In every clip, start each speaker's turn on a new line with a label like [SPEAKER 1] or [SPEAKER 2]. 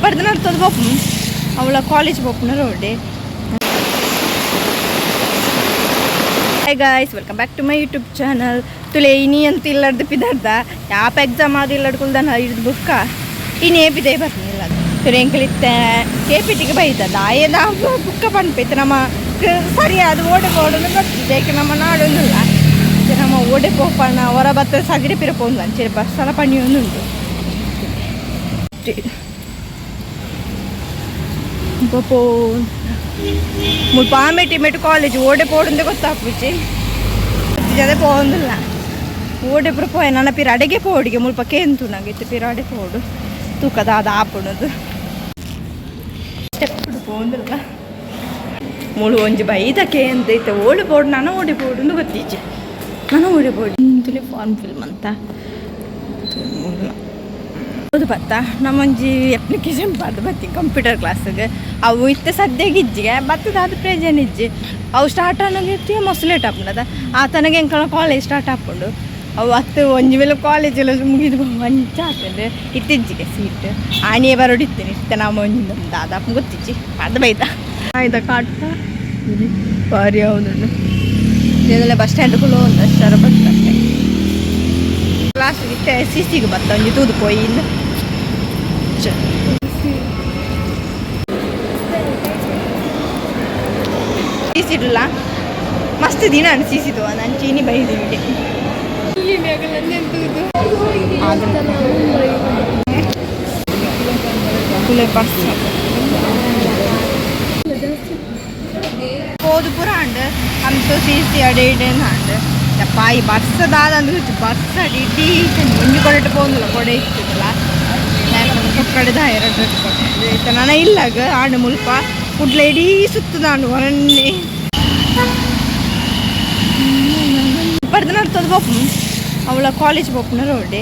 [SPEAKER 1] ಪರ್ದು ನಡ್ತದ ಪೋಪು ಅವಳ ಕಾಲೇಜ್ ಪೋಪುನ road. Hi guys, welcome back to my YouTube channel. ತುಲೆ ಇನಿ ಅಂತ ಇಲ್ಲಡ್ದು ಪಿದರ್ದ ಯಾಪ ಎಕ್ಸಾಮ್ ಆದ ಇಲ್ಲಡ್ಕೊಲ್ದಾನ ಹಿಡ್ದು ಬುಕ್ಕ ಇನಿ ಪಿದೇ ಬರ್ನಿಲ್ಲ. ತುಲೆ ಎಂಕಲಿತ್ತೆ ಕೆ ಪಿ ಟಿಗೆ ಬೈದ ದಾಯದ ಬುಕ್ಕ ಪನ್ಪೈತೆ ನಮ್ಮ ಸರಿ ಅದು ಓಡೆ ಓಡೋದು ಗೊತ್ತಿದೆ ಏಕೆ ನಮ್ಮ ನಾಡೊಂದಿಲ್ಲ. ನಮ್ಮ ಓಡೆ ಪೋಪಣ್ಣ ಹೊರ ಬತ್ತ ಸಗಿರಿ ಪಿರ ಪೋಂದು ಅಂಚೆ ಬಸ್ ಎಲ್ಲ ಪಣಿ ಒಂದುಂಟು ಪೋ. ಮುಲ್ಪ ಆಮೇಟಿ ಮೆಟ್ಟು ಕಾಲೇಜ್ ಓಡೆ ಪೋಡುಂದೆ ಗೊತ್ತಾಪುಜಿ, ಜದೆ ಪೋಂದಿಲ್ಲ. ಓಡೆ ಪೂರ ಪೋಯ ನನ್ನ ಪಿರ ಅಡೆಗೆ ಪೋಡಿಗೆ ಮುಲ್ಪ ಕೇಂತು ನಂಗೆ ಪಿರ ಅಡೆ ಪೋಡು ತೂಕದ ಅದು ಆಪುಣದು ಸ್ಟೆಪ್ ಪೋಂದಿಲ್ಲ. ಮುಳು ಒಂಜಿ ಬೈದ ಕೇಂತ ಇತ್ತೆ ಓಡಿ ಪೋಡು ನಾನು ಓಡಿ ಪೋಡು ಗೊತ್ತೀಚೆ ನಾನು ಓಡಿ ಪೋಡು ಇಂತಲೇ ಫಾರ್ಮ್ ಫಿಲ್ ಅಂತ ಹೌದು ಬತ್ತ. ನಮ್ಮೊಂಜಿ ಅಪ್ಲಿಕೇಶನ್ ಬರ್ದು ಬತ್ತಿ ಕಂಪ್ಯೂಟರ್ ಕ್ಲಾಸಿಗೆ. ಅವು ಇತ್ತೆ ಸದ್ಯಕ್ಕೆ ಇಜ್ಜಿಗೆ ಬತ್ತದ ಅದು ಪ್ರಯೋಜನ ಇಜ್ಜಿ. ಅವು ಸ್ಟಾರ್ಟ್ ಅನ್ನೋದು ಇರ್ತೀವಿ ಮಸ್ತ್ ಲೇಟ್ ಆಪುಂಡದ ಆತನಗೆ ಎಂಕಲ ಕಾಲೇಜ್ ಸ್ಟಾರ್ಟ್ ಆಪುಂಡು. ಅವು ಅತ್ತು ಒಂಜಿ ವೇಳೆ ಕಾಲೇಜ್ ಎಲ್ಲ ಮುಗಿದು ಮಂಚ ಆತಂಡು ಇತ್ತೀಚಿಗೆ ಸೀಟ್ ಆಣಿಯೇ ಬರೋಡಿತ್ತೇನೆ. ಇತ್ತೆ ನಮ್ಮ ಒಂಜಿ ದಾದಾಪ ಗೊತ್ತಿಜ್ಜಿ ಅದು ಬೈದ ಆಯ್ದ ಕಾಟ ಭಾರಿ ಹೌದುಂಡು. ಇದೆಲ್ಲ ಬಸ್ ಸ್ಟ್ಯಾಂಡ್ ಕೂಡ ಒಂದು ಅಷ್ಟರ ಬರ್ತದೆ. ಕ್ಲಾಸ್ ಇತ್ತೆ ಸಿ ಸಿಗೆ ಬತ್ತ ಒಂಜಿ ತೂದು ಪೋಯಿ ಇಂದು. ಸಿ ಮಸ್ತ್ ದಿನ ಸಿ ಸಿ ನಾನು ಚೀನಿ ಬೈದಿವಿ. ಪರ್ಸ ಪೋದು ಪೂರ ಅಂಡ್ ಅಂತು ಸಿ ಸಿ ಅಡೆ ಇಡೆ ಅಂಡ್ ಪಾಯಿ ಬರ್ಸ ದಾದ ಬರ್ಸ ಇಡೀ ಒಂಜಿ ಕೊಡೆ ಪೋಂದಿಲ್ಲ ಕೊಡೆ ಇತ್ತಿತ್ತಲ್ಲ ಕೊಕ್ಕಡೆದ ಎರಡು ಕೊಟ್ಟೆ ಇತ್ತ ನಾನು ಇಲ್ಲಾಗ ಆಂಡ್ ಮುಲ್ಪ ಕುಡ್ಲ ಇಡೀ ಸುತ್ತದಾಂಡು ಒರನ್ನೆ ಪರ್ದು ನಡ್ತದ ಪೋಪು ಅವಳ ಕಾಲೇಜ್ ಪೋಪುನ ರೋಡೆ.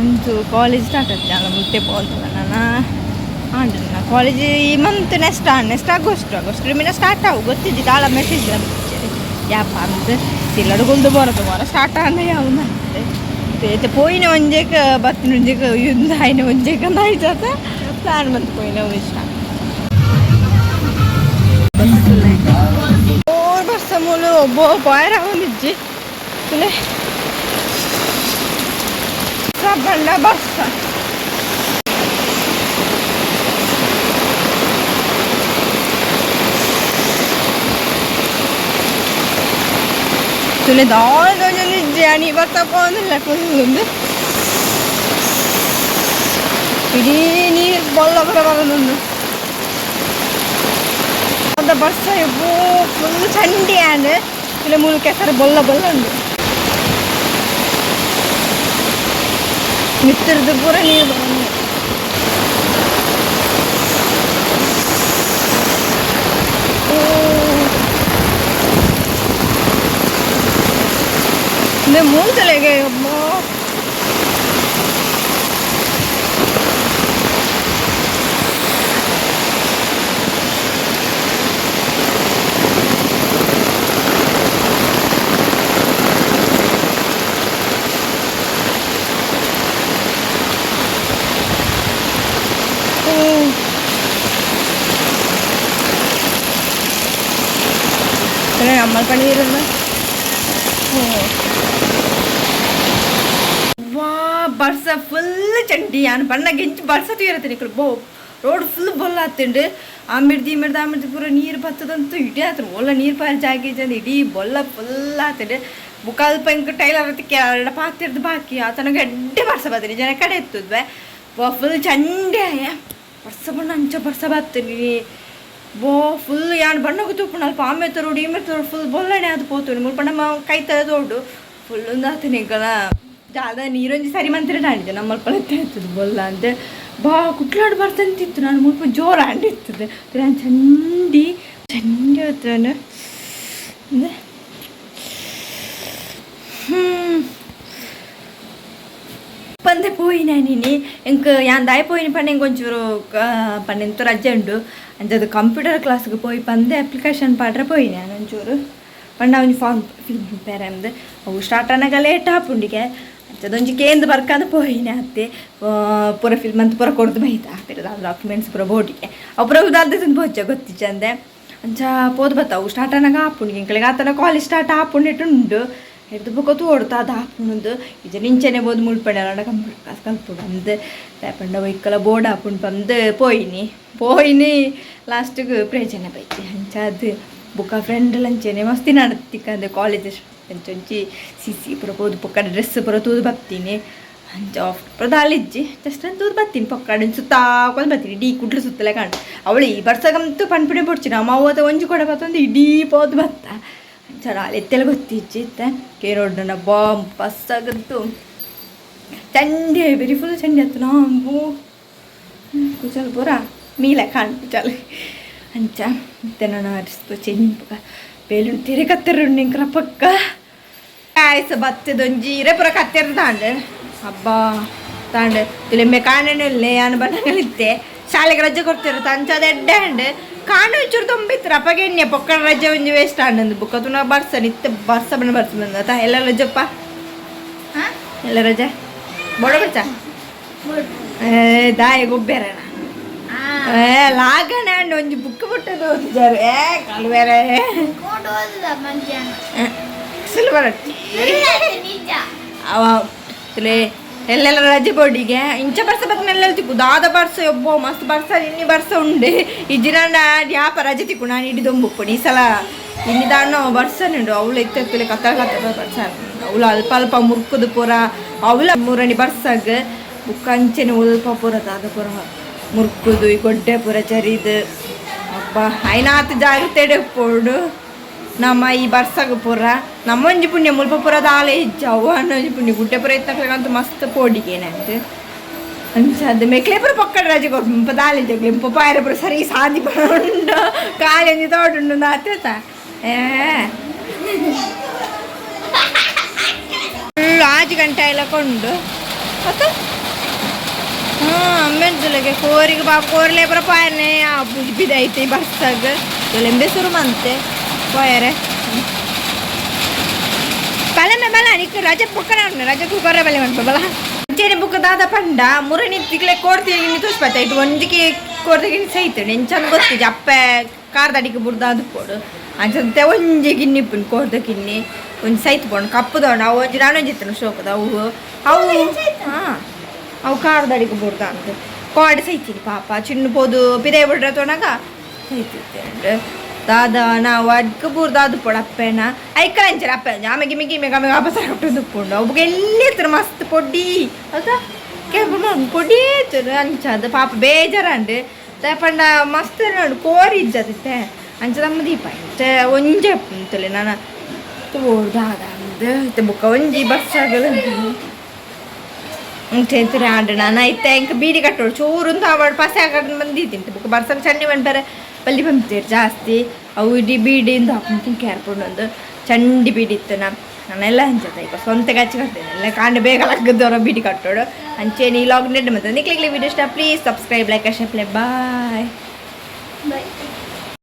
[SPEAKER 1] ಅಂತೂ ಕಾಲೇಜ್ ಸ್ಟಾರ್ಟ್ ಆಯ್ತು ಅಲ್ಲ ಮುಟ್ಟೆ ಪೋಂತಲ್ಲ ನಾನು ಆಂಡ್ ಕಾಲೇಜ್ ಈ month next next August August ಮಿನ ಸ್ಟಾರ್ಟ್ ಆವು ಗೊತ್ತಿದ್ದಿ ದಾಳ ಮೆಸೇಜ್ ಯಾಪ ಅಂತ ಸಿಲ್ಲಡುಗುಲ್ದು ಬರೋದು ಬರ ಸ್ಟಾರ್ಟ್ ಆಂಡ ಯಾವ ಮತ್ತೆ ಪೋಯಿನ ಒಂಜೆಕ್ ಬತ್ತಿನ ಒಂಜೆಕ್ ಯುದ್ಧ ಆಯ್ನ ಒಂಜೆಕ್ ಅಂತ ಆಯ್ತಾತ ಪ್ಲಾನ್ ಬಂತು ಪೋಯಿನ ಇಷ್ಟ ಓರ್ ಬರ್ಸ ಮೂಲು ಒಬ್ಬ ಬಾಯರ್ ಆವೊಂದಿಜ್ಜಿ. ತುಲೆ ಬಂಡ ಬರ್ಸ ತುಲೆ ದಾದ ಒಂಜೊಂದಿಜ್ಜಿ ಅಣಿ ಬರ್ತ ಪೋಂದಿಲ್ಲ ಫುಲ್ ಇಡೀ ನೀರು ಬೊಲ್ಲ ಬರ ಬರೋದೊಂದು ಅದ ಬರ್ಸ ಎಬ್ಬೋ ಫುಲ್ ಚಂಡಿ ಆಂಡ್ ತುಲೆ ಮೂಲು ಕೆಸರು ಬೊಲ್ಲ ಬೊಲ್ಲ ಉಂಡು ಮಿತ್ರದ್ದು ಪೂರ ನೀರು ಬರೋದು. ಮೂರು ತಲೆಗೆ ಅಬ್ಬಾ. നമ്മൾ പണിയിരുന്ന ವಾ ಬರ್ಸ ಫುಲ್ ಚಂಡಿ ಯಾನ್ ಬಣ್ಣ ಗೆಂಚು ಬರ್ಸ ತೀರತ್ತೆ ನಿಕುಲು ಬೋ ರೋಡ್ ಫುಲ್ ಬೊಲ್ಲ ಆತುಂಡು. ಆಮಿರ್ದು ಇಮಿರ್ದು ಆಮಿರ್ದು ಪೂರ ನೀರು ಬತ್ತದಂತೂ ಇಡೀ ಆತುಂಡು. ಒಲ್ಲ ನೀರು ಪಾರ್ ಜಾಗೆ ಜನ ಇಡೀ ಬೊಲ್ಲ ಫುಲ್ ಆತುಂಡು. ಬುಕಾಲ್ಪ ಇಂಕ್ ಟೈಲರ್ ಕೆರಡ ಪಾತಿರ್ದು ಬಾಕಿ ಆತನಗೆ ಎಡ್ಡೆ ಬರ್ಸ ಬತ್ತೀನಿ ಜನ ಕಡೆ ಎತ್ತುದ್ವೆ ಫುಲ್ ಚಂಡಿ ಆಯ ಬರ್ಸ ಬಣ್ಣ ಅಂಚ ಬರ್ಸ ಬತ್ತೀನಿ ಬೋ ಫುಲ್ ಯಾನ್ ಬಣ್ಣకు ತೂಪುಂಡು ಅಲ್ಪ ಆಮೆ ತರೋಡು ಈಮೆ ತರೋಡು ಫುಲ್ ಬೊಲ್ಲಣೆ ಅದು ಪೋತುಂಡು. ಮುಲ್ಪ ನಮ್ಮ ಕೈತದ ತೋಡು ಫುಲ್ ಒಂದು ಆತನ ಎಂಕಲ ಜಾದ ನೀರೊಂಜಿ ಸರಿ ಮಂತ್ರ ಆಡಿದೆ ನಮ್ಮ ಅಲ್ಪ ಇರ್ತದೆ ಬೊಲ್ಲ ಅಂತ ಬಾ ಕುಟ್ಲಾಡ್ ಬರ್ತಂತಿತ್ತು. ನಾನು ಮುಲ್ಪ ಜೋರ ಆಡಿರ್ತದೆ ನಾನು ಚಂಡಿ ಚಂಡಿ ಹೊತ್ತನು. ಪಂದೆ ಪೋಯಿನ ನೀನಿ ಎಂಕ್ ಯಾನ್ ದಾಯ ಪೋಯಿನ ಪಂಡ ಎಂಕ್ ಒಂಚೂರು ಪಂಡ ರಜೆ ಉಂಡು ಅಂಚದ ಕಂಪ್ಯೂಟರ್ ಕ್ಲಾಸ್ಗೆ ಪೋಯಿ ಪಂದೆ ಅಪ್ಲಿಕೇಶನ್ ಪಾಡ್ರೆ ಪೋಯಿನಿ ಯಾನ್ ಒಂಚೂರು ಪಂಡ ಒಂಜಿ ಫಾರ್ಮ್ ಫಿಲ್ ಪೇರೆ ಅಂದ್ ಅವು ಸ್ಟಾರ್ಟ್ ಆನಗ ಲೇಟ್ ಆಪುಂಡಿಗೆ. ಅಂಚದೊಂಜಿ ಕೇಂದ್ರ ಬರ್ಕಂದು ಪೋಯಿನ ಅತ್ತೆ ಪೂರ ಫಿಲ್ಮ್ ಅಂತ ಪೂರ ಕೊಡ್ದು ಬೈತ ಬೇರೆ ಡಾಕ್ಯುಮೆಂಟ್ಸ್ ಪೂರ ಬೋಟಿಗೆ ಅವು ಪೂರ ದಾಲ್ದೆ ಪೋಚ ಗೊತ್ತಿಚ್ಚಂದೆ ಅಂಚ ಪೋದು ಬತ್ತಾವು ಸ್ಟಾರ್ಟ್ ಆನಾಗ ಆಪುಂಡು ಎಂಕ್ಲೆಗ್ ಆತನ ಕಾಲೇಜ್ ಸ್ಟಾರ್ಟ್ ಆಪುಂಡು ಉಂಡು ಹಿಡ್ದು ಬೊಕ್ಕ ತೋಡ್ತಾ ಅದು ಆಪುಂಡು ಇಜ ನಿಂಚೆನೆ ಬೋದು ಮುಳ್ಪಂಡ ಕಂಪ್ಯೂಟರ್ ಕ್ಲಾಸ್ ಕಲ್ಪುಂಡು ಅಂದ್ ಪಂಡ ಒಯ್ಕಲ ಬೋರ್ಡ್ ಆಪುಂಡು ಪಂದ್ ಪೋಯಿನಿ ಪೋಯಿನಿ ಲಾಸ್ಟಿಗೆ ಪ್ರಯೋಜನ ಬೈತಿ ಅಂಚಾದ್ ಬೊಕ್ಕ ಫ್ರೆಂಡ್ ಲಂಚೆನೆ ಮಸ್ತಿ ನಡತಿಕ್ಕಂದೆ ಕಾಲೇಜ್ ಅಂಚೊಂಚಿ ಸಿ ಸಿ ಪೂರ ಪೋದು ಪೊಕ್ಕ ಡ್ರೆಸ್ ಪೂರ ತೂದು ಬತ್ತೀನಿ ಅಂಚ ಆಫ್ ಪೂರ ದಾಲಿಜ್ಜಿ ಜಸ್ಟ್ ತೂದು ಬತ್ತೀನಿ ಪೊಕ್ಕಡ ಸುತ್ತಾಕೊಂಡು ಬರ್ತೀನಿ ಇಡೀ ಕುಡ್ಲು ಸುತ್ತಲೇ ಕಾಣು ಅವಳು ಈ ಬರ್ಸಗಂತೂ ಪನ್ಪಿಣೆ ಪೊಡ್ಚಿ ನಮ್ಮ ಅವ್ವತ ಒಂಜಿ ಕೊಡ ಬತ್ತೊಂದು ಇಡೀ ಪೋದು ಬತ್ತ ಅಂಚ ಎತ್ತೆಲ್ಲ ಗೊತ್ತಿಜ್ಜಿ ಇತ್ತೆ ಕೇರೋಡ್ನ ಬಾಂಬ್ ಬಸ್ಸಾಗಂತೂ ಚಂಡಿ ವೆರಿ ಫುಲ್ ಚಂಡಿ ಆತು ನಾಂಬು ಕುಚಲ್ ಪೂರ ಮೀಲೆ ಕಾಣ್ ಕುಚಲ್ ಅಂಚ ಮತ್ತೆ ನಾನು ಅರಿಸ್ತು ಚೆಂಪುಗ ಬೇಲುಂಡು ತಿರೆ ಕತ್ತೆರುಂಡು ನಿಂಕ್ರ ಪಕ್ಕ ಆಯ್ಸ ಬತ್ತದೊಂಜಿ ಇರೆ ಪೂರ ಕತ್ತೆರ್ ತಾಂಡ್ ಅಬ್ಬಾ ತಾಂಡ್ ತುಲೆಮ್ಮೆ ಕಾಣೆಲ್ಲ ಯಾನು ಬಣ್ಣಗಳಿತ್ತೆ ಶಾಲೆಗೆ ರಜೆ ಕೊಡ್ತಿರ ಅಂಚ ಎಡ್ಡೆ ಹಂಡ್ ಕಾಣು ಒಂಚೂರು ತುಂಬಿತ್ರ ಅಪ್ಪಗೆ ಎಣ್ಣೆ ಪೊಕ್ಕಡ ರಜೆ ಒಂಜಿ ವೇಸ್ಟ್ ಆಂಡ್ ಬುಕ್ಕ ತುನ ಬರ್ಸ ನಿತ್ಯ ಬರ್ಸ ಬಣ್ಣ ಬರ್ಸ ಬಂದ ಎಲ್ಲ ರಜಪ್ಪ ಎಲ್ಲ ರಜೆ ಬೋಡ ಬರ್ಸ ಏ ದಾಯ ಗೊಬ್ಬೆರಣ ಏ ಲಾಗಣ ಅಂಡ್ ಒಂಜಿ ಬುಕ್ ಬಿಟ್ಟದು ಓದಿದ್ದಾರೆ ಏ ಕಲ್ವೇರೆ ಸುಲಭ ಅವ ತುಲೆ ಎಲ್ಲೆಲ್ಲ ರಜೆ ಬೋಡಿಗೆ ಇಂಚ ಬರ್ಸ ಬತ್ತ ತಿಕ್ಕು ದಾದ ಬರ್ಸ ಒಬ್ಬ ಮಸ್ತ್ ಬರ್ಸ ಇನ್ನಿ ಬರ್ಸ ಉಂಡೆ ಇಜ್ಜಿನಾಂಡ ಯಾಪ ರಜೆ ತಿಕ್ಕು ನಾನು ಹಿಡಿದೊಂಬುಪ್ಪು ಈ ಸಲ ಇನ್ನಿ ದಾನೋ ಬರ್ಸನುಂಡು ಅವಳು ಎತ್ತ ಕತ್ತ ಕತ್ತ ಬರ್ಸ ಅವಳು ಅಲ್ಪ ಅಲ್ಪ ಮುರ್ಕುದು ಪೂರ ಅವಳ ಮೂರಣಿ ಬರ್ಸಾಗ ಬುಕ್ಕ ಅಂಚೆನೆ ಒಲ್ಪ ಪೂರ ದಾದ ಪೂರ ಮುರ್ಕುದು ಈ ಗೊಡ್ಡೆ ಪೂರ ಚರಿದು ಅಬ್ಬ ಐನಾತ್ ಜಾಗ್ರತೆ ಪೋಡು ನಮ್ಮ ಈ ಬರ್ಸಾಗ ಪೂರ ನಮ್ಮೊಂಜಿ ಪುಣ್ಯ ಮುಲ್ಪ ಪೂರ ದಾಲೆ ಇಜ್ಜ ಅವ್ವ ಅನ್ನೊಂಜಿ ಪುಣ್ಯ ಗುಡ್ಡೆ ಪೂರ ಇತ್ತಂತ ಮಸ್ತ್ ಪೋಡಿಗೆ ಅಂಚ ಅದು ಮೆಕ್ಲೆ ಪೂರ ಪಕ್ಕಡ ರಜೆ ಕೊರ್ಪು ದಾಲೆ ಜಗ್ಲಿ ಪಾಯರ ಪೂರ ಸರಿ ಸಾದಿ ಉಂಡು ಕಾಲೊಂಜಿ ತೋಟುಂಡು ಆತೇತ ಏ ಫುಲ್ ಆಜು ಗಂಟೆ ಎಲ್ಲ ಕೊಂಡು ಅತ್ತ ಹಾಂ ಮೆಂಜಲಗೆ ಕೋರಿಗೆ ಬಾ ಕೋರ್ಲೆ ಪೂರ ಪಾಯನೆ ಆ ಬಿದೈತಿ ಬರ್ಸಾಗ ಲೆಂಬೆ ಶುರು ಮಂತೆ ಪೋಯರೆ ಬಲಮೆ ಬಲ ನಿಕ್ ರಜೆ ಪೊಕ್ಕನ ಉಂಡು ರಜೆ ಕೊರ್ರೆ ಬಲೆ ಮನ್ಪ ಬಲ ಅಂಚೆನೆ ಬುಕ್ಕ ದಾದ ಪಂಡ ಮುರಣಿ ತಿಕ್ಲೆ ಕೋರ್ತಿ ಗಿಣ್ಣಿ ತೋಚ್ಪತ್ತ ಇಟ್ಟು ಒಂಜಿಗೆ ಕೋರ್ದ ಗಿಣ್ಣಿ ಸೈತು ನೆಂಚನ್ ಗೊತ್ತಿಜ ಅಪ್ಪೆ ಕಾರ್ದಡಿಗೆ ಬುಡ್ದಾದು ಪೋಡು ಅಂಚಂತೆ ಒಂಜಿ ಗಿಣ್ಣಿ ಇಪ್ಪುನ್ ಕೋರ್ದ ಗಿಣ್ಣಿ ಒಂಜಿ ಸೈತು ಪೋಣು ಕಪ್ಪುದವಣ ಅವು ಒಂಜಿ ನಾನೊಂಜಿ ಇತ್ತನು ಶೋಕದ ಅವು ಅವು ಹಾಂ ಅವು ಕಾರ್ದಡಿಗೆ ಬುಡ್ದ ಅಂತ ಕೋಡೆ ಸೈತೀನಿ ಪಾಪ ಚಿನ್ನ ಪೋದು ಪಿದೆ ಬಿಡ್ರೆ ತೊಣಗ ಸೈತಿತ್ತೆ ದಾದ ನಾವು ಅಡ್ಕ ಬೂರ್ದಾದು ಪೋಡು ಅಪ್ಪೆನ ಐಕಲ ಅಂಚರ ಅಪ್ಪೆ ಆమెಗೆ ಮಿಗಿ ಮೆಗ ಮೆಗ ಅಪಸರ ಕೊಟ್ಟು ಪೋಂಡು ಒಬ್ಬಗೆ ಎಲ್ಲಿ ಎತ್ತರ ಮಸ್ತ್ ಪೊಡ್ಡಿ ಅದ ಪೊಡಿ ಅಂಚದ ಪಾಪ ಬೇಜಾರಂಡು ಪಂಡ ಮಸ್ತ್ ನೋಡು ಕೋರಿ ಇಜ್ಜದಿತ್ತೆ ಅಂಚ ನಮ್ಮ ದೀಪ ಇಂಚ ಒಂಜೆ ಅಂತಲೆ ನಾನು ದಾದ ಅಂದ್ ಬುಕ್ಕ ಒಂಜಿ ಬಸ್ ಆಗಲ್ಲ ಅಂಚ ಆಂಡ್ ನಾನು ಐತೆ ಇಂಕ ಬೀಡಿ ಕಟ್ಟೋಡು ಚೂರುಂದು ಆವಡ್ ಪಸೆ ಹಾಕೊಂಡು ಬಂದಿದ್ದೀನಿ ಬುಕ್ಕ ಬರ್ಸಂಗ ಚಂಡಿ ಬಂದರೆ ಬಲ್ಲಿ ಬಂತೀರಿ ಜಾಸ್ತಿ ಅವು ಇಡೀ ಬೀಡಿಂದ ಹಾಕೊಂಡು ಕೇರ್ಪುಂಡು ಚಂಡಿ ಬೀಡಿ ಇತ್ತು ನಾನೆಲ್ಲ ಹಂಚದ ಈಗ ಸ್ವಂತ ಗಚ್ಚಿ ಕಟ್ತೇನೆ ಎಲ್ಲ ಕಾಂಡ ಬೇಗ ಲಗ್ಗದವರ ಬೀಡಿ ಕಟ್ಟೋಡು ಅಂಚೆ ನೀ ಲಾಗ್ ನೆಡ್ ಮತ್ತೆ ನಿಕ್ಲಿಕ್ಲಿ ವಿಡಿಯೋ ಇಷ್ಟ please subscribe like share bye
[SPEAKER 2] bye.